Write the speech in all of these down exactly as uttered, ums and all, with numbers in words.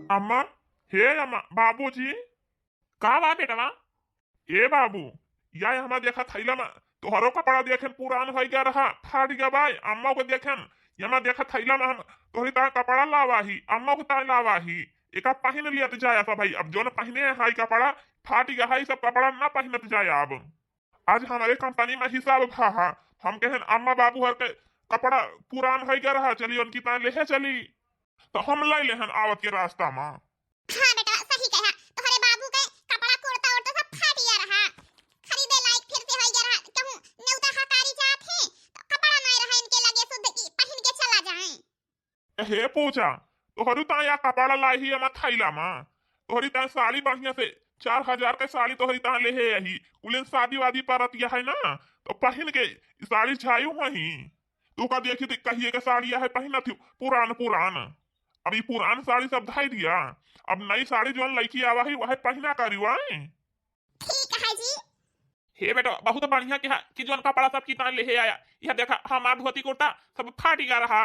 अम्मा, हे अम्मा, बाबूजी। का बा बेटवा? ए बाबू, या हमार देखा थैला मा तोहरो कपड़ा देखे पुरान होइ गया रहा, फाट गया बा। अम्मा को देखे, ये मा देखा थैला मा हम तोहरी ताई कपड़ा लावा ही, अम्मा को ताई लावा ही। एका पहिन लियत जाया सब भाई। अब जोन पहिने है कपड़ा फाट गया है, सब कपड़ा ना पहिनत जाया। अब आज हमारे कंपनी मा हिसाब भा हा, हम कहेन अम्मा बाबू हर के कपड़ा पुरान होइ गया रहा, चली उनकी ताई लेहे चली। तो हम लै लेहन आवत के रास्ता मा। हाँ बेटा, सही कहा। तोहरे बाबू के कपड़ा कुर्ता उर्ता सब फाट गया रहा। खरीदे लायक फिर से होइ गया रहा। कहूँ नेउता हकारी जात है, तो कपड़ा नाई रहा इनके लगे शुद्ध की पहिन के चला जाए। हे पूजा, तोहरी ताई या कपड़ा लाई ही अम्मा थैला मा। तोहरी ताई साड़ी बढ़िया से चार हजार के साड़ी तोहरी ताई लेहे अही। कुलिन शादी वादी परत या है ना, तो पहिन के साड़ी जायु वहीं। तू का देखी थी कहिए के साड़ी है पहिनत ही पुरान पुरान। अब ई पुरान साड़ी सब धई दिया, अब नई साड़ी जोन लइकी आवा ही वह पहिना करी वाई। ठीक है जी। हे बेटा, बहुत बढ़िया किहा कि जोन कपड़ा सब कितान लेहे आया। यह देखा हमार धोती कुर्ता सब फाट गया रहा,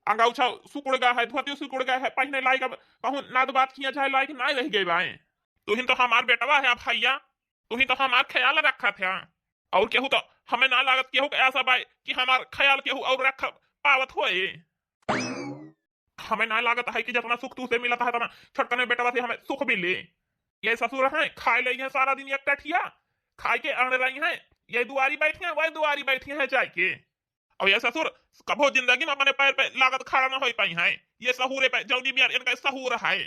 अंगौछा सुकुड़ गया है, धोती सुकुड़ गया है, पहिने लायक अब कहूँ नाद बात किया जाए लायक नाई रह गए बाए। तुहिन तो हमार बेटवा है भैया, तुहिन तो हमार ख्याल रखत है। और केहू तो हमें ना लागत केहू के ऐसा बाय कि हमार ख्याल केहू और रख पावत होए। हमें ना लागत है कि जितना सुख तू से मिलत है, तना छोटकने बेटवा से हमें सुख मिले। ये ससुर हैं, खाए ले हैं सारा दिन एक टठिया, खाए के अड़ रही हैं, ये दुआरी बैठी हैं, वह दुआरी बैठी हैं जाए के। और ये ससुर कभो जिंदगी में अपने पैर पे लागत खड़ा ना हो पाई हैं। ये सहूरे पे जौनी बियार इनका सहूर है,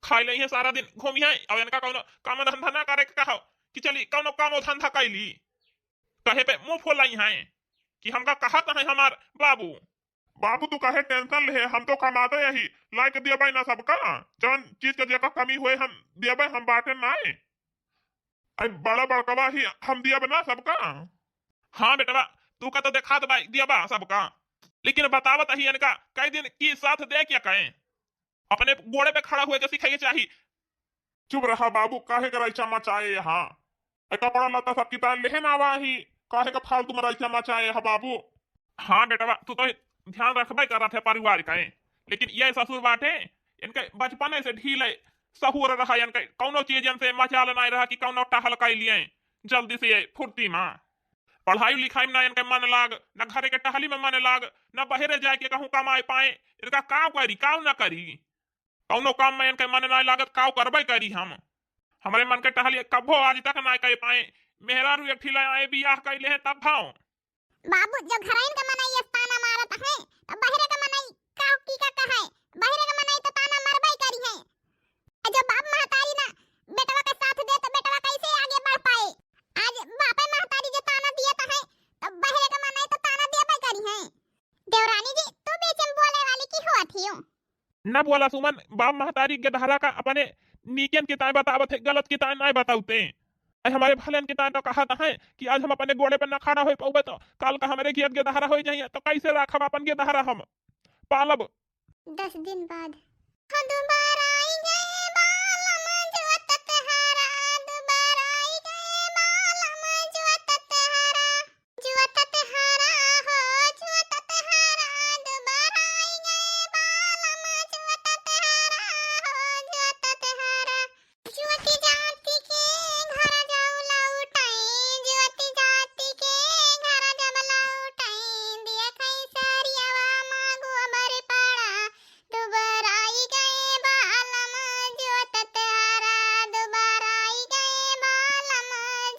खाए ले हैं सारा दिन घूमी हैं, और इनका कौनो काम धंधा ना करे के कहो कि चली कौनो कामो धंधा कैली। कहे पे मुंह फुलाई हैं कि हमका कहत है हमार बाबू। बाबू, तू काहे टेंशन ले, हम तो कमाते यही, लाइक दिया भाई ना सबका, जौन चीज के जेका कमी हुए हम दिया भाई, हम बाटे नाए। आई बड़ा बड़कवा ही हम दिया बना सबका। हाँ बेटवा, तू का तो देखा दे भाई दिया बा सबका, लेकिन बतावत ही इनका कई दिन की साथ दे क्या कहें, अपने गोड़े पे खड़ा हुए के सिखाइए चाही। चुप रहा बाबू, काहे के रईचा मचाए यहाँ? ए कपड़ा लत्ता सब कितान लेहे ना आवा ही, काहे के फालतू में रईचा मचाए यहाँ बाबू? हाँ बेटवा, तू तो ध्यान रखबे करत है परिवार का, लेकिन ये ससुर बाटे, इनके बचपने से ढीले सहूर रहा, इनके कौनो चीजन से मचाल नाई रहा कि कौनो टहल कई लिए जल्दी से ये फुर्ती मा। पढ़ाई लिखाई में ना इनके मन लाग, ना घरे के टहली में मन लाग, ना बहरे जाए के कहूँ कमाए पाए। इनका काव करी, काव ना करी? कौनो काम में इनके मन ना लागत, काव करबे करी हम? हमरे मन के टहलिए कभो आज तक ना कर पाए। मेहरारू एक ठिला आए बियाह कर ले हैं तब भाव। बाबू, जो घराइन का मनई ये ताना मारत है, तो बहरे का मनई का की का कहे? बहरे का मनई तो ताना मरबे करी है। आ जो बाप महतारी ना बेटवा के साथ दे, तो बेटवा कैसे आगे बढ़ पाए? आज बापे महतारी जो ताना दिए तो है, तो बहरे का मनई तो ताना देबे करी है। देवरानी जी, तू बीच में बोले वाली की हुआ थी हूँ? न बोला सुमन, बाप महतारी के धारा का अपने नीकेन के ताए बतावत है, गलत के ताए नाय बताउते। ऐ हमारे भलन के ताए तो कहत है कि आज हम अपने गोड़े पर न खड़ा होई पउबे तो काल का हमरे गियत के दहरा होई जाइए, तो कैसे राखब अपन के दहरा हम पालब? दस दिन बाद। हो दुबारा आई गए बालम जोतत हरा, दुबारा आई गए बालम जोतत हरा। जुअत तोहरा हो, जुअत तोहरा, दुबारा आई गए बालम, जुअत तोहरा हो, जुअत तोहरा। जुअती जाति के घर जाऊ लौटाई, जुअती जाति के घर जब लौटाई, दिया खैसरियावा मा गोबर पड़ा, दुबारा आई गए बालम, जुअत तोहरा, दुबारा आई गए बालम,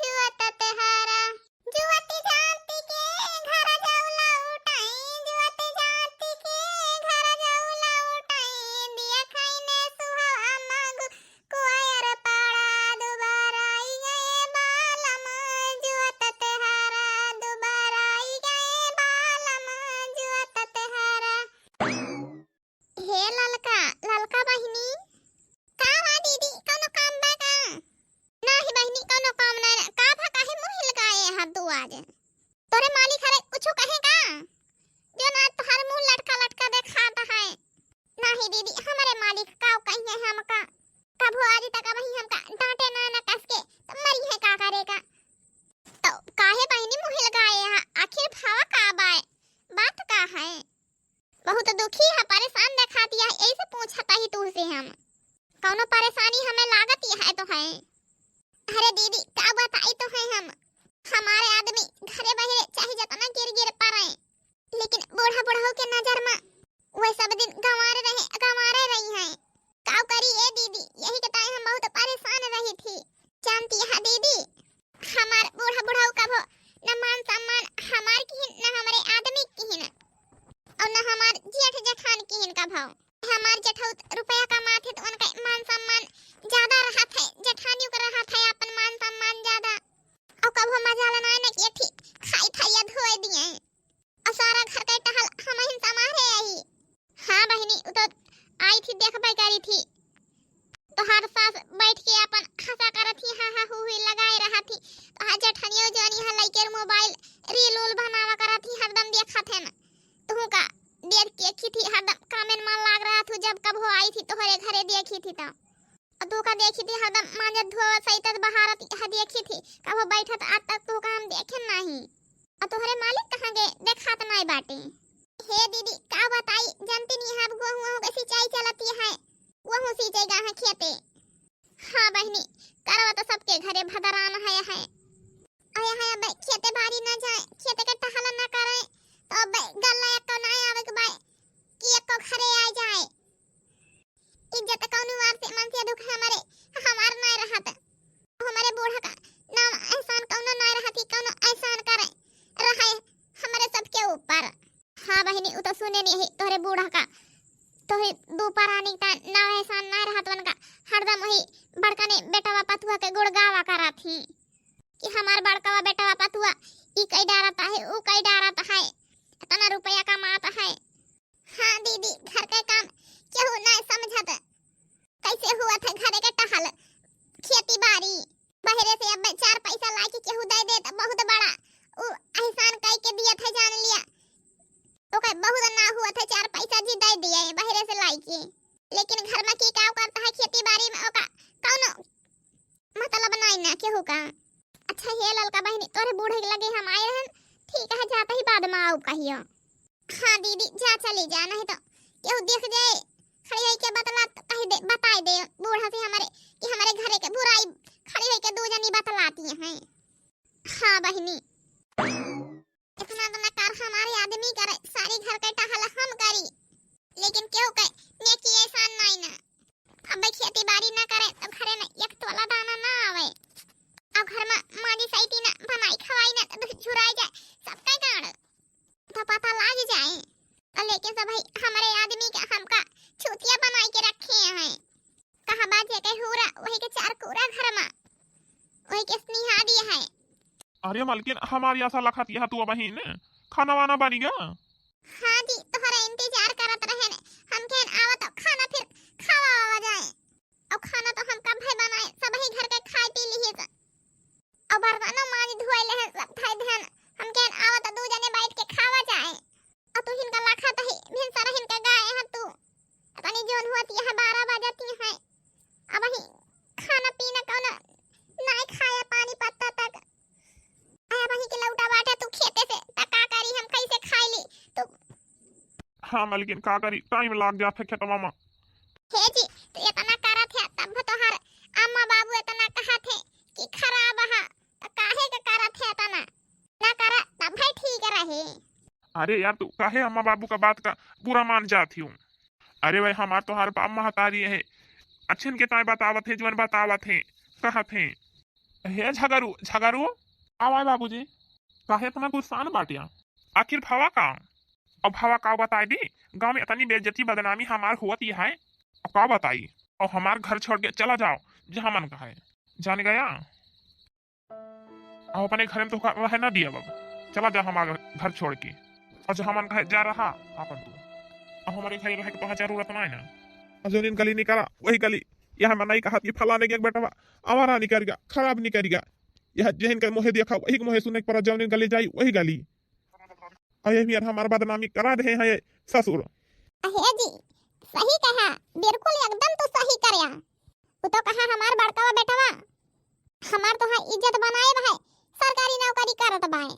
जुअत तोहरा। जुअती जाति के घर जाऊ लौटाई, जुअती जाति के घर जाऊ लौटाई, दिया खैने सुहावा मागु कोयर पाड़ा, दुबारा आई गए बालम जुअत तोहरा, दुबारा आई गए बालम जुअत तोहरा। हे ललका, ललका बहिनी। का हुआ दीदी, कौनो काम बा का? नाही बहिनी, कौनो काम ना। का भा, काहे मुँह हिलकाए हाथ दू आज? तोरे मालिक हरे कुछो कहे का? जो ना तोहार मुँह लटका लटका देखात है। नाही दीदी, हमरे मालिक का कहिए हमका? कभो आज तक वही हमका डांटे ना, ना कस के, तो मरी है का करे का? तो काहे बहिनी मुँह हिलकाए हा? आखिर भावा का बाय? बात का है? बहुत दुखी है, परेशान देखात है, यही से पूछत ही तू से हम। कौनो परेशानी हमें लागत ही है तो है। अरे दीदी, का बताई तो है हम, हमारे आदमी घरे बहरे चाहे जतना गिर गिर पड़े, लेकिन बूढ़ा बुढ़ऊ के नजर में वह सब दिन गंवारे रहे, गंवारे रही हैं। का करी ए दीदी, यही के ताई हम बहुत परेशान रही थी। जानती है दीदी, हमार बूढ़ा बुढ़ऊ कभो न मान सम्मान हमार किहिन, न हमारे आदमी किहिन, और न हमार जेठ जेठान किहिन कभो। हमार जेठऊ रुपया कमात है तो उनका मान सम्मान ज्यादा रहत है, जेठानियों का रहत है अपन मान सम्मान ज्यादा। और कभो मजा लेना है ना कि ठीक खाई थरिया धोए दिए। और सारा घर के टहल हमहिन संभारे आई। हाँ बहिनी, उ तो आई थी, देखबे करी थी। तोहार सास बैठ के अपन हंसा करत ही, हा हा हू हू लगाए रहा थी। तोहार जेठनियो जौन यहाँ लइके मोबाइल रील उल बनावा करत ही, हरदम देखत है ना। तुहू का देख के खी थी, हरदम कामेन मन लाग रहा थू, जब कभो आई थी तोहरे घरे देखी थी तो। अ तू का देखी थी, हरदम मांजत धोवत सैतत बहारत यह देखी थी, कबो बैठत आज तक तू का हम देखे नाही। अ तोहरे मालिक कहाँ गए, देखात नाई बाटे। हे दीदी, का बताई, जानती नहीं है, अब गोहूँ वहूँ के सिंचाई चलती है, वहूँ सींचे गा है खेते। हाँ बहिनी, करवा तो सबके घरे भदरान है, है। अरे है, अब खेते बारी ना जाए, खेते के टहल ना करे, तो अब गल्ला एको ना आवे के बाय, कि एको घरे आ जाए। इज्जत कौनो वार से मन से दुख हमारे, हमार नाय रहत। हमारे बूढ़ा का नाम एहसान कौनो नाय रहत ही, कौनो एहसान करे रहे हमारे सबके ऊपर। हाँ बहिनी, उ तो सुने नहीं है तोहरे बूढ़ा का, तोहरे दू परानी का नाम एहसान नाय रहत उनका, हरदम वही बड़कने बेटवा पतुआ के गुड़ गावा करत ही कि हमार बड़कवा बेटवा पतुआ ई कई डारत है, उ कई डारत है, इतना रुपया कमात है। हाँ दीदी, घर के काम केहू नाय समझत। कैसे हुआ था घरे के टहल, खेती बारी, बहरे से अब चार पैसा लाके केहू दे दे तो बहुत बड़ा उ एहसान कई के दिया था, जान लिया। ओकर बहुत ना हुआ था, चार पैसा जी दे दिए बहरे से लाके, लेकिन घर में की का करता है खेती बारी में, ओका कौनो मतलब नाई ना केहू का। अच्छा हे ललका बहिनी, तोरे बूढ़े के लगे हम आए रहन, ठीक है, जाते ही बाद में आऊ कहियो। हाँ दीदी, जा चली जा, नहीं तो केहू देख जाए, खड़ी होई के बतला त कह दे, बताई दे बूढ़ा से हमारे कि हमारे घरे के बुराई खड़ी होई के दू जनी बतलाती हैं। हाँ बहिनी, इतना तो ना कर हमारे आदमी करे, सारी घर के टहल हम करी, लेकिन केहू के नेकी एहसान नाई ना। अब खेती बारी ना करे तो घरे में एक तोला दाना ना आवे। अब घर में माजी सैती ना बनाई खवाई ना तो झुराई जाए सबका गाड़, तो पता लाग जाए। और लेकिन सब भाई हमारे आदमी के हमका चूतिया बनाई के रखे हैं। कहा बात जे के हूरा, वही के चार कूरा घर में, वही के स्नेहा दिया है। अरे मलकिन, हमारी आशा लखत यह तू अबहिन खाना वाना बनी गा? हाँ जी, तोहरा इंतजार करत रहे ने। हम कहन आवा तो खाना फिर खावा आवा जाए। और खाना तो हम कब है बनाए, सब ही घर के खाए पी लिए सन। और बर्तनों मांज धोए ले हैं, सब धोए धन। हम कहन आवा तो दू जने बैठ के खावा जाए। और तू हिनका लखत ही, भिनसर हिनका गाए हैं तू। तनी जोन हुआ ती है, बारह बजती है। अब ही खाना पीना कौनो नाय खाया, पानी पत्ता तक। आय, अब ही के लौटा बाटे तू खेते से, त का करी हम, कैसे खाई ली? तू हाँ मलकिन, का करी, टाइम लाग जात है खेतवा में। हे जी, तू इतना करत है, तब तोहार अम्मा बाबू इतना कहत है कि खराब है, त काहे के करत है इतना? ना करा, तब भाई ठीक रहे। अरे यार, तू काहे अम्मा बाबू का बात का बुरा मान जात ही हूँ? अरे भाई, हमार तोहार बाप महतारी है, अच्छन के ताय बतावत है, जवन बतावत है, कहत है। हे झगरू, झगरू, आवा बाबूजी, काहे इतना गुस्सान बाटिया? आखिर भवा का? अब भवा का बताई दी? गाँव में इतनी बेइज्जती बदनामी हमार हुआ ती है, अब का बताई? और हमार घर छोड़ के चला जाओ, जहाँ मन का है, जान गया। अब अपने घर में तो रहे ना दिया बाबू, चला जा हमार घर छोड़ के, और जहाँ मन कहे जा रहा आपन तू। अब हमारे घर रहे के तोहार जरूरत ना है ना। अब जौन गली निकला वही गली, यह मैं नहीं कहा कि फलाने के एक बेटवा आवारा निकल गया, खराब निकल गया, यह जहन के मुँहे देखा वही के मुँहे सुने के पड़ा, जौन गली जाई वही गली। और ये भी यार हमार बदनामी करा दे हैं ये ससुर। अहे जी, सही कहा, बिल्कुल एकदम तू सही करया। उ तो कहा हमार बड़कावा बेटवा, हमार तो हाँ इज्जत बनाए भाई, सरकारी नौकरी करत बाए,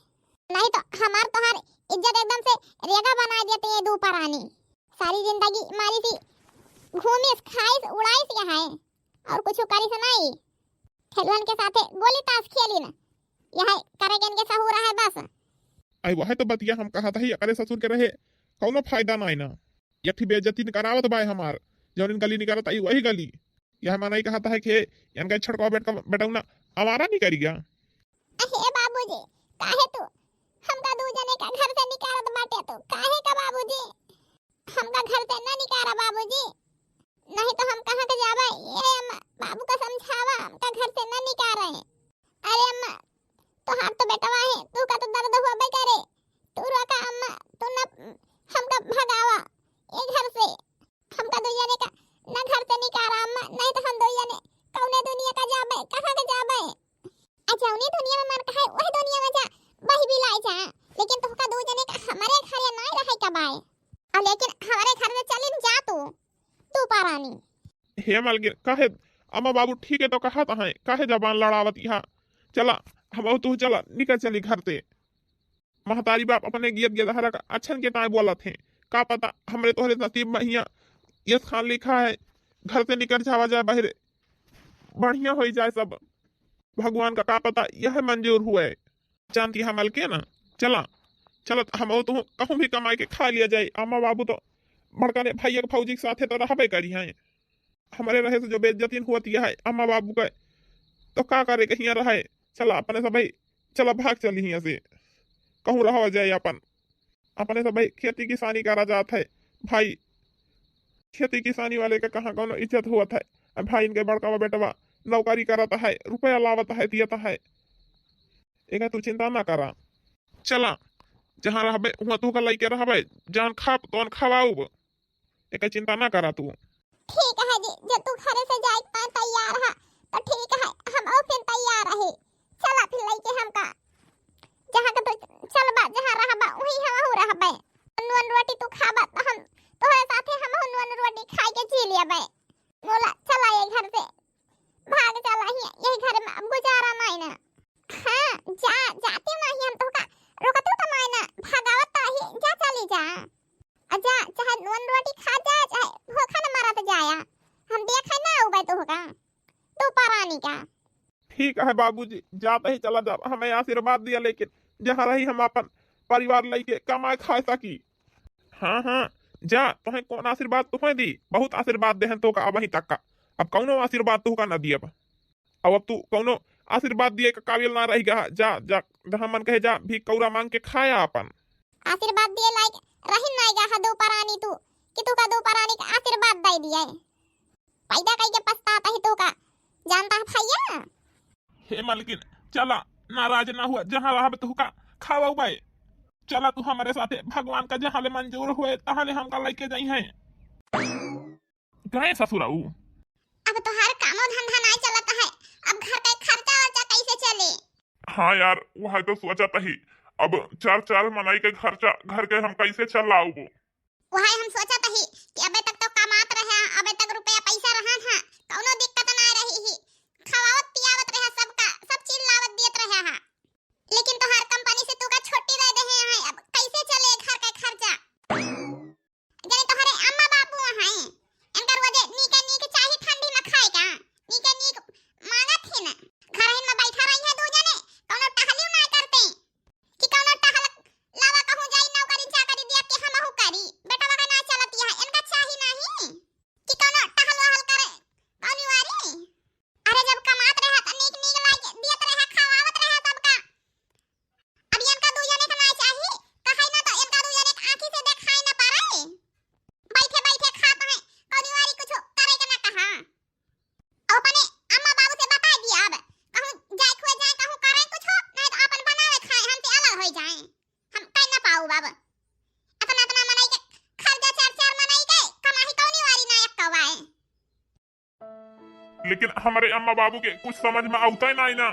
नहीं तो हमार तोहार इज्जत एकदम से रेगा बनाए देते ये दू परानी। सारी जिंदगी मारी सी घूमिस, खाइस, उड़ाइस यहाँ, और कुछ करिस नहीं। खेलवन के साथे गोली ताश खेलिन, यह करे के इनके सहूर है बस। आई वह तो बतिया हम कहत ही, एकरे ससुर के रहे कौनो फायदा नाई ना। एक ठी बेइज्जती निकरावत बाय हमार, जौन इन गली निकरत आई वही गली। यह मनई कहत है कि इनका छोटका बेटका बेटौना आवारा निकरी गया। अहे बाबूजी, काहे तू हमका दू जने का घर से निकारत बाटे तू? काहे का बाबूजी? हमका घर से ना निकारा बाबूजी, नहीं तो हम कहाँ के जाबे? ये अम्मा, बाबू का समझावा, हमका घर से ना निकारे। अरे अम्मा, तोहार तो बेटवा है, तू का तो दर्द होबे करे। तू रोका अम्मा, तू ना हमका भगावा ये घर से। हमका दू जने का ना घर से निकारा अम्मा, नहीं तो हम दू जने कौने दुनिया का जाबे, कहाँ के जाबे? आ जौनी दुनिया में मन कहे वही दुनिया में जा, वही बिलाए जा, लेकिन तोहका दू जने का हमारे घरे नाई रहे का बाय। आ लेकिन हमारे घर से चलिन जा तू, तू पारानी। हे मलकिन, काहे अम्मा बाबू ठीक है तो कहत हैं, काहे जबान लड़ावत यहाँ? चला, हम तू चला, निकल चली घर से। महतारी बाप अपने गियत गियत हरा का अच्छन के ताए बोलत हैं, का पता हमरे तोहरे नसीब में हिया यस खान लिखा है, घर से निकल जावा जाए बाहरे, बढ़िया होई जाए सब। भगवान का का पता यह मंजूर हुए। जानती है मलकिन, चला, चलत हम तो कहूँ भी कमाई के खा लिया जाए। अम्मा बाबू तो बड़कने भैया के भौजी के साथे तो रहबे करी हैं। हमरे रहे से जो बेइज्जतिन हुआ है अम्मा बाबू का, तो का करे कहिया रहे। चला अपने सब भाई, चला भाग चली हियाँ से, कहूँ रहा जाए अपन। अपने सब भाई खेती किसानी करा जात है भाई, खेती किसानी वाले का कहाँ कौनो इज्जत होत है? अब भाई इनके बड़का बेटवा नौकरी करत है, रुपया लावत है, दियत है, एका तू चिंता ना करा। चला, जहाँ रहबे, हुआँ तोहका लइके रहबे, जौन खाब, तौन खवाउब, एका चिंता ना करा तू। ठीक है जी, जे तू घरे से जाए के तैयार है, तो ठीक है, हम और फिर तैयार रही। चला फिर लइके हमका, जहाँ के तू चलबा, जहाँ रहबा, वहीं हमहू रहबे। नून रोटी तू खाबा, तो हम तोहरे साथे हमहू नून रोटी खाए के जी लेबे। बोला, चला ये घर से, भाग चला ही, यही घर में अब गुजारा नाई ना। हाँ, जा, जाते नाई हम तोहका रोकते तो नाई ना, भगावत तो ही, जा चली जा। आ जा, चाहे नून रोटी खा जा, चाहे भूखा न मरत जाया, हम देखे ना उबे तोहका, तू परानी का। ठीक है बाबूजी, जात ही चला जाब, हमें आशीर्वाद दिया, लेकिन जहाँ रही हम अपन परिवार लइके कमाए खाए सकी। हाँ, हाँ, जा, तोहे कौन आशीर्वाद तोहे दी, बहुत आशीर्वाद देहन तोहका अबहीं तक का, अब कौनो आशीर्वाद तोहका न दियब। अब, अब तू कौनो आशीर्वाद दिए का काबिल ना रह गया, जा, जा, जहाँ मन कहे जा, भीख कौरा मांग के खाया अपन। आशीर्वाद दिए लायक रही ना गया है दो परानी तू, कि तू का दो परानी का आशीर्वाद दे दिए। पैदा कई के पछतात ही तू का, जानता है भैया? हे मलकिन, चला, नाराज ना हुआ, जहाँ रहबे तोहका खावा उबाए। चला तू हमरे साथे, भगवान का जहाँ ले मंजूर हुए, तहाँ ले हमका लइके जाई हैं। गए ससुराऊ। अब तोहार कामो धंधा नाई चलत है, अब घर का खर्चा वर्चा कैसे चले? हाँ यार, वह तो सोचत ही, अब चार चार मनई के खर्चा घर के हम कैसे चलाउब? वह हम सोचत ही कि अबे तक तो कमात रहे, अबे तक रुपया पैसा रहन हा, कौनो दिक्कत ना रही ही, खवावत पियावत रहे सबका, सब चीज लावत दियत रहे हा, लेकिन तोहार कंपनी से तू का छुट्टी दे दे हैं, अब कैसे चले घर का खर्चा? जने तोहरे अम्मा बाबू हैं, इनका रोजे नीके नीक चाही ठंडी में खाए का, नीके नीक मांगत ही न। घर ही में बैठा रही है दू जने, कौनो टहलियो ना करते कि कौनो टहल लावा कहूँ जाई नौकरी चाकरी दिया कि हमहू करी। बेटवा का ना चलत है, इनका चाही नहीं कि कौनो टहल वहल करे, कौनी वारी। अरे जब कमात रहा त नीक नीक लाइके दियत रहा, खवावत रहा सबका। अब इनका दू जने के ना चाही, कहे ना तो इनका दू जने के आँखी से देखाई ना पड़े। बैठे बैठे खात हैं, कौनी वारी कुछ करे के ना कहा। अब अपने अम्मा बाबू से बता दिया, अब कहूँ जाए खुए जाए, कहूँ करें कुछ, नहीं तो अपन बनावे खाए, हमसे अलग हो जाए, हम कह ना पाऊ बाबू। इतना इतना मनई के खर्चा, चार चार मनई के कमाही, कौनी वारी ना एक कवाए। लेकिन हमरे अम्मा बाबू के कुछ समझ में आवता ही नहीं ना।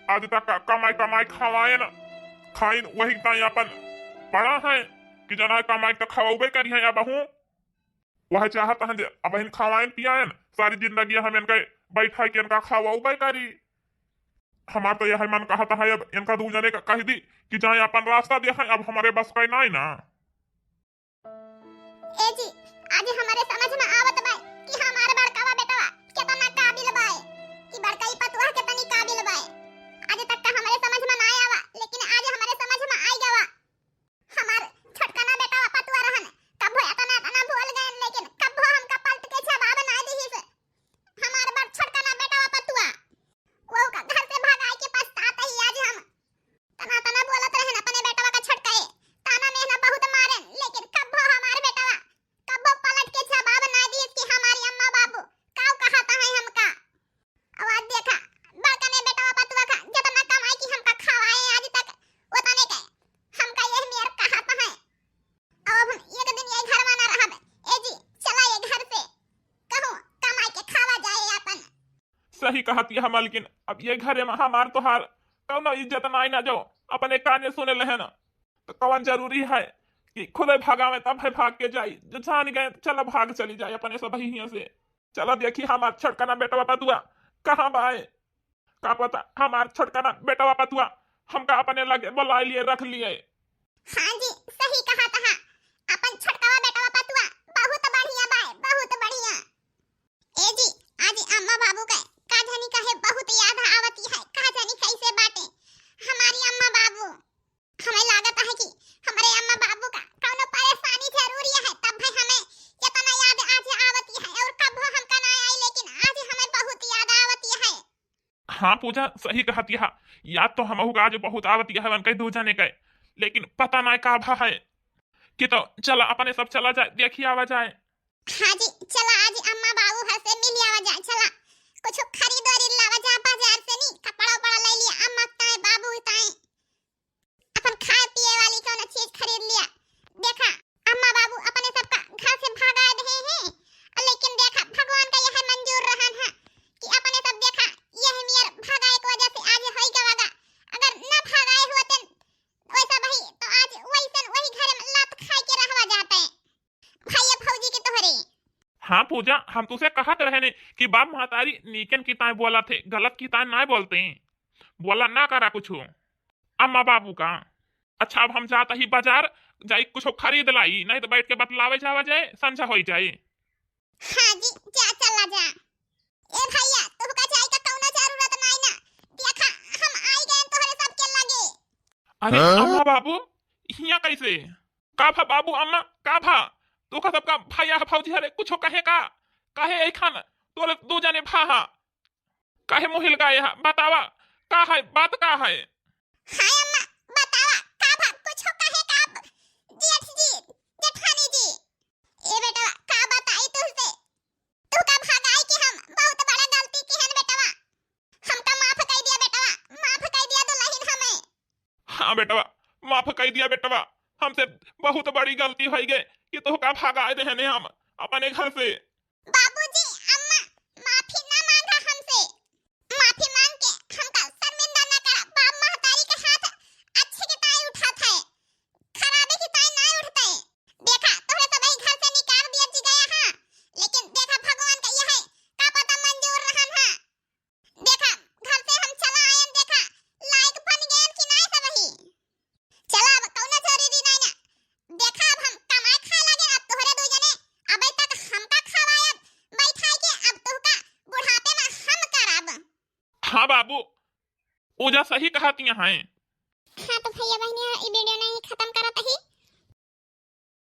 आज तक का कमाई कमाई खवाए ना, खाइन वही ताई अपन पड़ा है कि जना कमाई तो खवाबे करी है। अब हूँ वह चाहत हैं जे अब इन खवाइन पियाएन, सारी जिंदगी हम इनका बैठा के इनका खवाबे करी। हमार तो यह मन कहता है अब इनका दू जने का कह दी कि जाए अपन रास्ता दे है, अब हमारे बस का नहीं ना। ए जी, आज हमारे समझ में आवत बा सही कहतिया मलकिन, अब ये घरे मा हमार तोहार कौनो इज्जत नाई ना, जो अपने काने सुने लेहे ना, तो कौन जरूरी है कि खुदे भगावे, तब है भाग के जाई, जो जान गए तो चला भाग चली जाए अपने सब हियां से। चला देखी हमार छोटकना बेटवा पतुआ कहाँ बाए, का पता हमार छोटकना बेटवा पतुआ हमका अपने लगे बुलाए लिए रख लिए। हाँ जी, सही कहत हा, अपन छोटकवा बेटवा पतुआ बहुत बढ़िया बाए, बहुत बढ़िया। ए जी, आज अम्मा बाबू के का जानी काहे बहुत याद आवती है, का जानी कैसे बाटे हमारी अम्मा बाबू। हमें लागत है कि हमरे अम्मा बाबू का कौनो परेशानी जरूर है, तब है हमें इतना याद आज आवती है, और कब हमका ना आई, लेकिन आज हमें बहुत याद आवती है। हाँ पूजा, सही कहतिया, याद तो हमहू का आज बहुत आवतिया है उनके दू जने के, लेकिन पता ना का भा है कि तो चला अपने सब चला जाए, देखी आवा जाए। हाँ जी, चला आज अम्मा बाबू हर से मिल आवा जाए, चला कुछ खरीद वरीद लावा जाए बाजार से, नी कपड़ा उपड़ा ले लिया अम्मा ताए बाबू ताए, अपन खाए पिए वाली कौनो चीज खरीद लिया। देखा अम्मा बाबू अपने सबका घर से भगाए दे हैं, लेकिन देखा भगवान का यह मंजूर रहन है कि अपने सब देखा यह मियर भगाए की वजह से आज होई गवागा, अगर न भगाए होते वैसा भाई तो आज वैसन वही घर में लात खाए के रहवा जाते। भैया भौजी के तोहरे। हाँ पूजा, हम तुसे कहत रहे ने कि बाप महतारी नीकन की ताई बोला थे, गलत की ताई ना बोलते। बोला ना करा कुछ अम्मा बाबू का। अच्छा, अब हम जात ही बाजार, जाई कुछ खरीद लाई, नहीं तो बैठ के बतलावे जावा जाए, संझा होई जाए। हाँ जी, जा चला जा। ए भैया, तुहका जाए का कौनो जरूरत नहीं ना, देखा हम आई गए तोहरे सबके लगे। अरे हाँ? अम्मा बाबू, हिया कैसे? का भा बाबू अम्मा, का भा? तोका सबका भैया है भौजी हरे, कुछो कहे का? काहे ऐ खान तोरे दो जने भा हा? काहे मुहिल गाए हा? बतावा, का है, बात का है? हाय अम्मा, बतावा, का भा? कुछो कहे का जेठ जी, जेठानी जी? ए बेटवा, का बताई तुहसे? तू का भगाई के हम बहुत बड़ा गलती किहन बेटवा। हमका माफ कई दिया बेटवा, माफ कई दिया दुल्हन हमें। हाँ बेटवा, माफ कई दिया बेटवा, हमसे बहुत बड़ी गलती होई गई कि तोहका भगाए देहने हम अपने घर से। बाबूजी, अम्मा, माफी ना मांगा हमसे, माफी मांग के हमका शर्मिंदा ना करा। बाप महतारी के हाथ अच्छे के ताई उठात है, खराबे के ताई ना उठते। देखा, तोहरे सबही घर से निकाल दिया जी गया हाँ, लेकिन देखा भगवान का यह है, का पता मंजूर रहन है। देखा, घर से हम चला आयन, देखा, लायक बन गयन कि नाय सबही। चला, अब कौनो जरूरी नाय ना। देखा, अब हम कमाए खाए लागे, अब तोहरे दू जने अबे तक हमका खवाए, अब बैठाई के, अब तोहका बुढ़ापे में हम करब। हाँ बाबू, ओजा सही कहतिया हैं। हाँ तो भैया बहनिया, ई video नहीं खत्म करत ही।